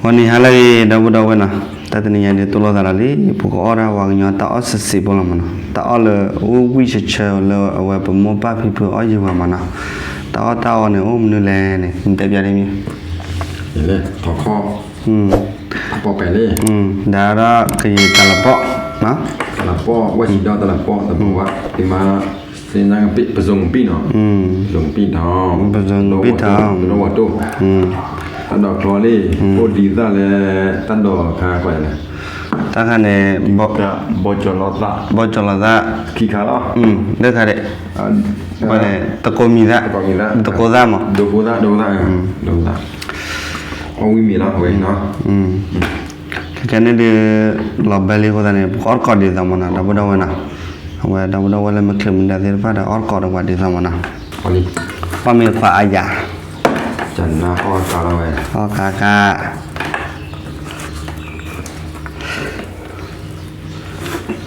ဂီၤနံၤဟါလၢအဂ့ၤ ဒီပုၢ်ဒီဝဲၢ်နီၤ, တၢ်တနံၤညါဒ်သိးလိာ်သးဒီးလံ ပကအီၣ်ဒၣ်ပှၤကညီတၢ်အီၣ်စံးစံးဖိလီၤမးနီၤ, တၢ်အီၣ်လၢအအိၣ်ဝံၣ်ဆၢဆၢလၢအဝဲပမိၢ်ပၢ်ဖံဖုအီၣ်ယုာ်ပှၤမးနီၤ, တၢ်အီၣ်တၢ်အီန့ၣ် အိၣ်မနုၤလဲၣ်န့ၣ် နတဲပျးဒ်မ့ၢ် ထီၣ်ခီၣ် အပီၣ်ပဲာ်လံ, ဒီးကယံာ်တၢ်လီၤပီၣ်, တၢ်လီၤပီၣ် ဝဲၢ်ဆံးဒီးတၢ်လီၤပီၣ် တဘီဝါ ဒ်မး စ့နါကပံၣ် ပစိၤကပံၣ်နီၤ, ပစိၤကပံၣ်ဒီး ပစိၤကပံၣ်ဒီး တဝီၤတိၢ် တၢ်ဒိးချီလံ, အိၣ်ဒံးသၣ်လၢ တၢ်ဒိးခါကွၢ်လဲၣ်, တၢ်ခါန့ၣ် ဘီကၠီၤလီၤသၣ် ဘီကၠီၤလီၤသၣ် ခံခါလီၤ, လၢခါဒဲး တကိးမံၤသၣ် တကိးသၣ်မး ဒိကိသၣ် ဒိကိသၣ် ဒိကိသၣ် အီၣ်ဝံၣ်မ့ၤလီၤ ဝဲနီၤ ခဲကနံၣ်ဒုး လီၤဘဲလံအဃိသတးန့ၣ် ပကအီၣ်တကိးဒ်သိးမးနီၤ ဒီပုၢ်ဒီဝဲၢ်နီၤ, အဝဲဒီပုၢ်ဒီဝဲၢ်လၢမ့ၢ်ချုးမူဒါသ့ၣ်တဖၣ်ဒီး အီၣ်တကိးတပှၤဒ်သိးမးနီၤ, ပှၤမ့ၢ်ခွါအါယၤ အီၣ်ကါလီၤဝဲ အီၣ်ကါကါ အ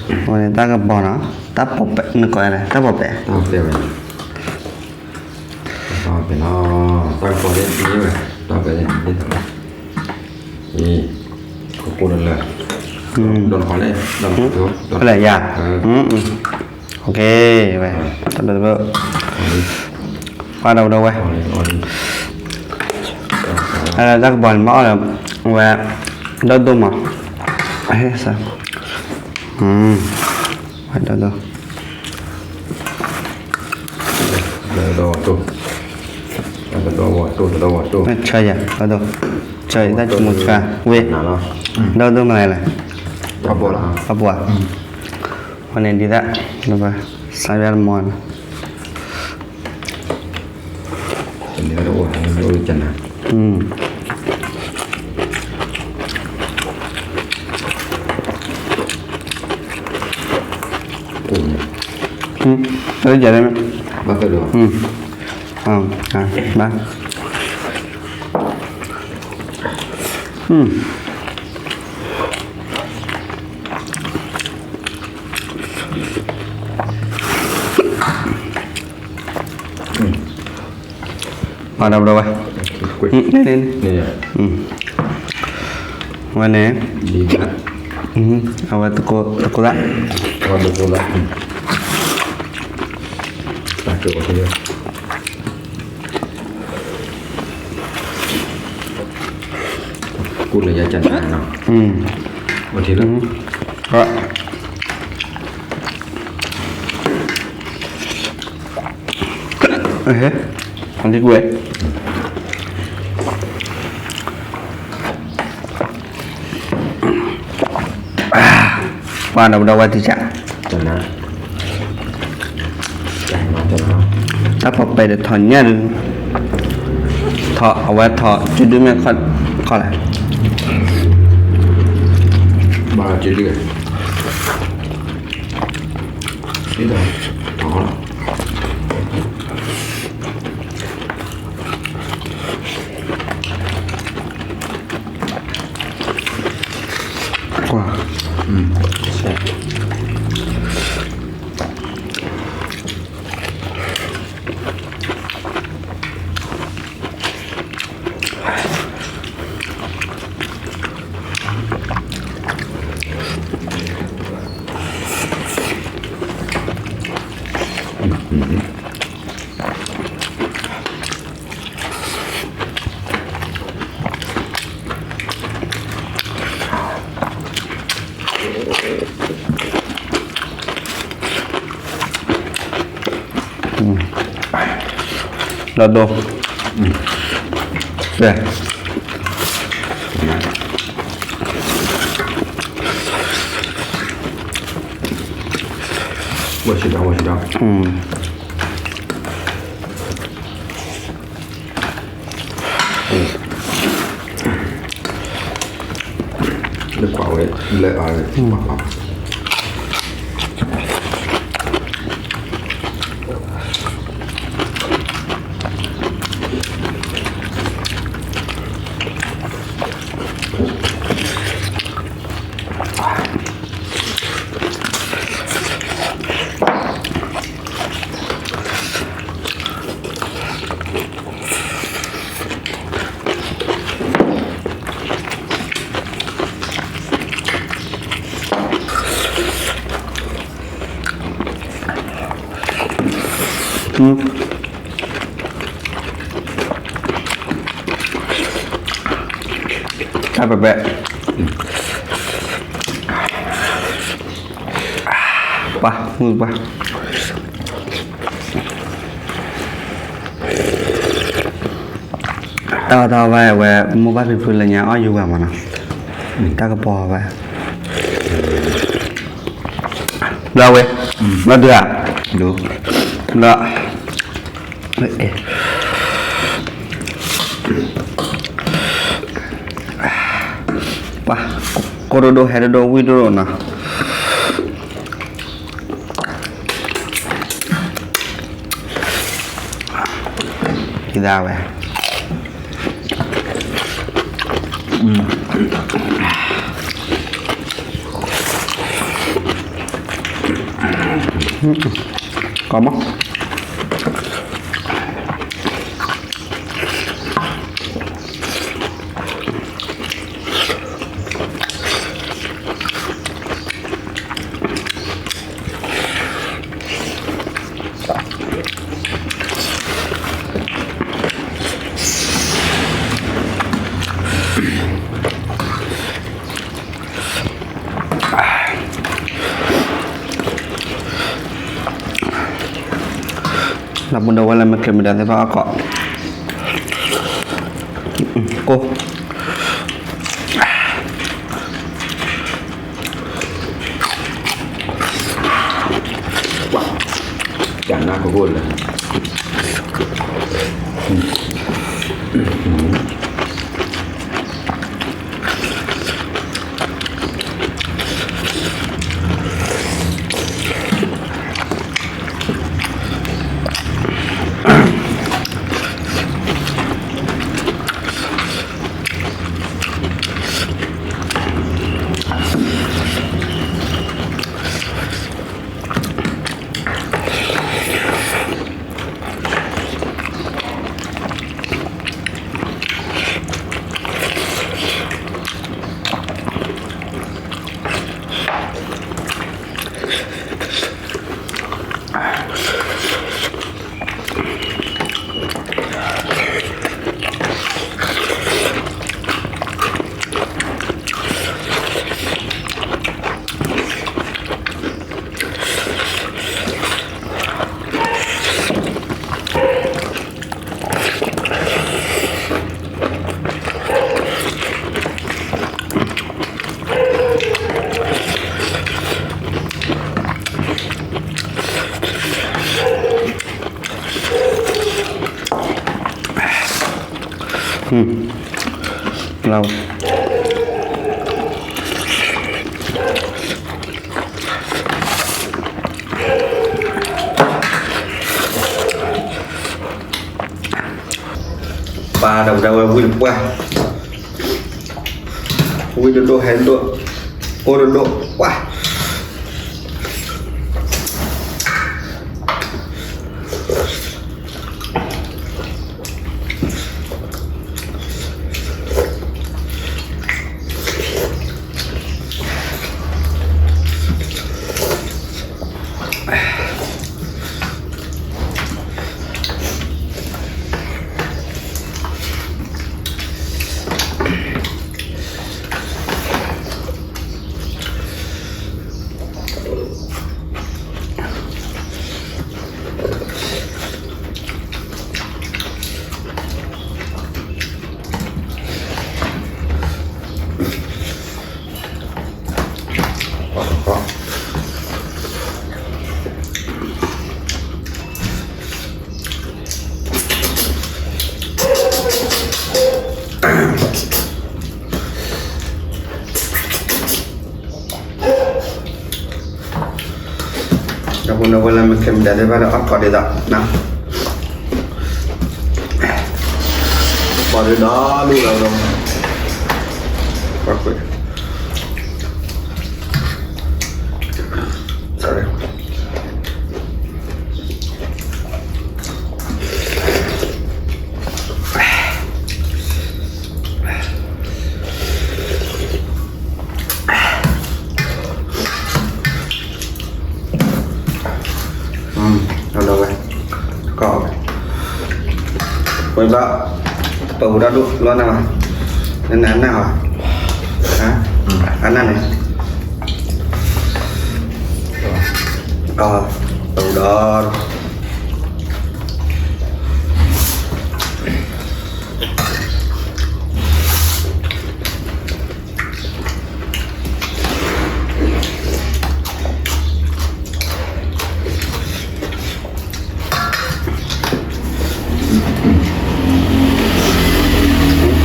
ဝဲန့ၣ်တၢ်ကပီၤနီၤ, တၢ်ပီၣ်ပဲး နကိးလဲၣ် တၢ်ပီၣ်ပဲး တၢ်ပီၣ်ပဲးဝဲ တၢ်ပီၣ်ပဲးလီၤ, တၢ်ကပီၤန့ၣ်န့ၣ်ဝဲ တၢ်ပီၣ်ပဲးန့ၣ်န့ၣ်လီၤ, အံၤ ခိၣ်ကိၢ်လၢလၢ ဒိးနခီလဲၣ် ဒိးနခီ ဖဲလဲၣ်ယၤ, ဝဲ တၢ်ဒိးတဘိ ပှၤဒီပုၢ်ဒီဝဲၢ် တၢ်ကပီၤန့ၣ်မ့ၢ်အီၣ်လၢ ဝဲ ဒီဒိၣ်မး ဝဲ ဒီဒိၣ် ဆၢယၤ ဒီဒိၣ် ဆၢယၤ တၢ်ဆိကမိၣ်ဆၢ ဝဲ ဒီဒိၣ်မနုၤလဲၣ် ပှၤ ဝဲန့ၣ်ဒ်သၣ် စါယါတမီၤန့ၣ် တၢ်ကလဲၣ် ဘၣ် ပှၤဒီပုၢ်ဒီဝဲၢ် ဝဲန့ၣ် အဝဲတကိးသၣ် ကူၣ်လၢယကနၣ်နီၤ ဝဲထံလၢ အဟဲ အလံကွဲ ပှၤဒီပုၢ်ဒီဝဲၢ်သ့ၣ်ဧၢ တၢ်ပီၣ်ပဲဒၣ်ထီၣ်ညၣ်ဒုး ထီၣ်အဝဲထီၣ်စုဒုမ့ၢ်ခီလဲၣ် ဘၣ်စုဒု ကွၢ် ဒီဒိၣ် ဝဲၢ်ဆံးဒီး ဝဲၢ်ဆံးဒီး လၢကွၢ်ဝဲ လၢအါဝဲ ကွၢ်ကွၢ် အ တၢ်ပဲပဲ, ပှၤ, မုၢ်ပှၤ, တၢ်အီၣ်တၢ်အီဘၣ်ဝဲ မိၢ်ပၢ်ဖံဖုလၢညါအီၣ်ယူၤဝဲမးနီၤ, တၢ်ကပီၤဝဲ ဘျီဝဲ, ဘျီဒုးဧါ, ဘျီ, ပှၤ, ကိၢ်ဒိၣ်ဒိၣ်ဟဲဒိၣ်ဒိၣ်ဝံၣ်ဒိၣ်ဒိၣ်နီၤ, ဒၣ်ဝဲ ကီမး, လၢပူၤဒီးဝဲလၢမ့ၢ်ချ့မ့ၢ်ဒၣ်သ့ၣ်တဖၣ်အကီး, ကိၢ် ကနၢ်ကအိၣ်လၢ လီၤ ပၢ်ဒီးဝဲဒၣ်ဝဲဝံၣ်တပှၢ်, ဝံၣ်ဒိၣ်ဒိၣ်ဟဲဒိၣ်, အိၣ်ဒိၣ်ဒိၣ်ပှၢ်. ဒီပုၢ်ဒီဝဲၢ်လၢမ့ၢ်ချ့မ့ၢ်ဒၣ်သ့ၣ်တဖၣ်ဒီး အီၣ်ကီးဒ်သိး, ပီၤဒ်ဒီးလူလီၤ, ပီၤကွံာ်, အလီၤဝဲ, ဒီး ပပူၤဒီဒူၣ်လီၤနၢ်ဘၣ်, နနၢ်နၢ်ဟီ, အနၢ်န့ၣ်, ပပူၤဒီး ဝံၤ,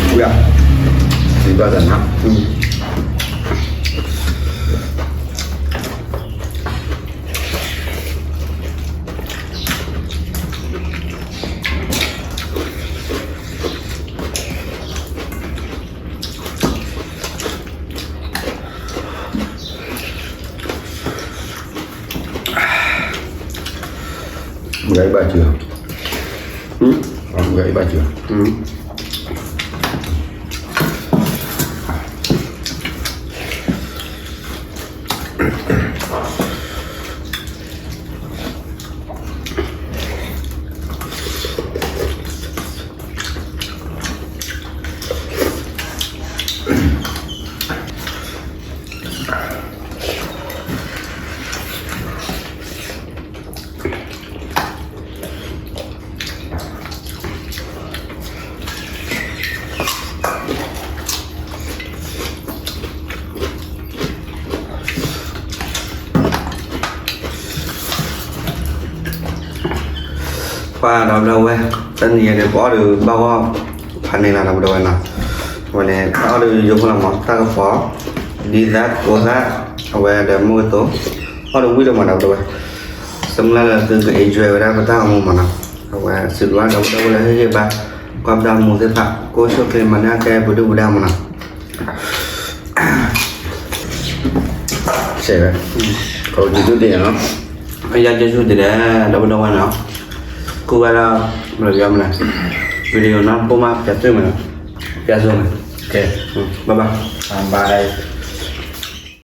ဝံၤဘၣ်တနၤ, မုၢ်ဂၤအံၤဘၣ်စၢၤ, မုၢ်ဂၤအံၤဘၣ်စၢၤ. ပှၤဒီပုၢ်ဒီဝဲၢ်, တနံၤအံၤဒီးပအီၣ်ဒီးဘၣ်ဂီၢ်ဖးန့ၣ်လီၤ ဒီပုၢ်ဒီဝဲၢ်နီၤ, အဝဲန့ၣ် တၢ်အီၣ်ဒီးယိဖိလီၤမး တၢ်ကပီၤ, ဒ်သၣ်ကိသၣ်, အဝဲဒီးမုၢ်ကသိး, အီၣ်ဒီးဝံၣ်ဒီးမး ဒီပုၢ်ဒီဝဲၢ်, ဆၢမုၢ်လၢ်လၢသုက enjoy ဝဲဒၣ်ပတၢ်အိၣ်မူမးနီၤ, အဝဲစံးဘျုးဒီပုၢ်ဒီဝဲၢ်လၢဟ့ၣ်ဂံၢ်ဘါ, ကွၢ်ပတၢ်မူသ့ၣ်တဖၣ်, ကိးဆိၣ်ချ့မၤန့ၢ်ကဲပဒုၣ်ပဒါမးနီၤ. စဲးဝဲ, ခီဖျိဒုးတ့ၢ်နီၤ, အယွၤယ့ၣ်ၡူးတ့ၢ်ဒီး ဒီပုၢ်ဒီဝဲၢ်နီၤ, ကူဝဲဒၣ်, ဘယ်လိုပြောမလဲ, video နောက်ပို့မှပြန်တွေ့မယ်နော်, ပြန်ဆုံမယ်, okay, bye bye, bye.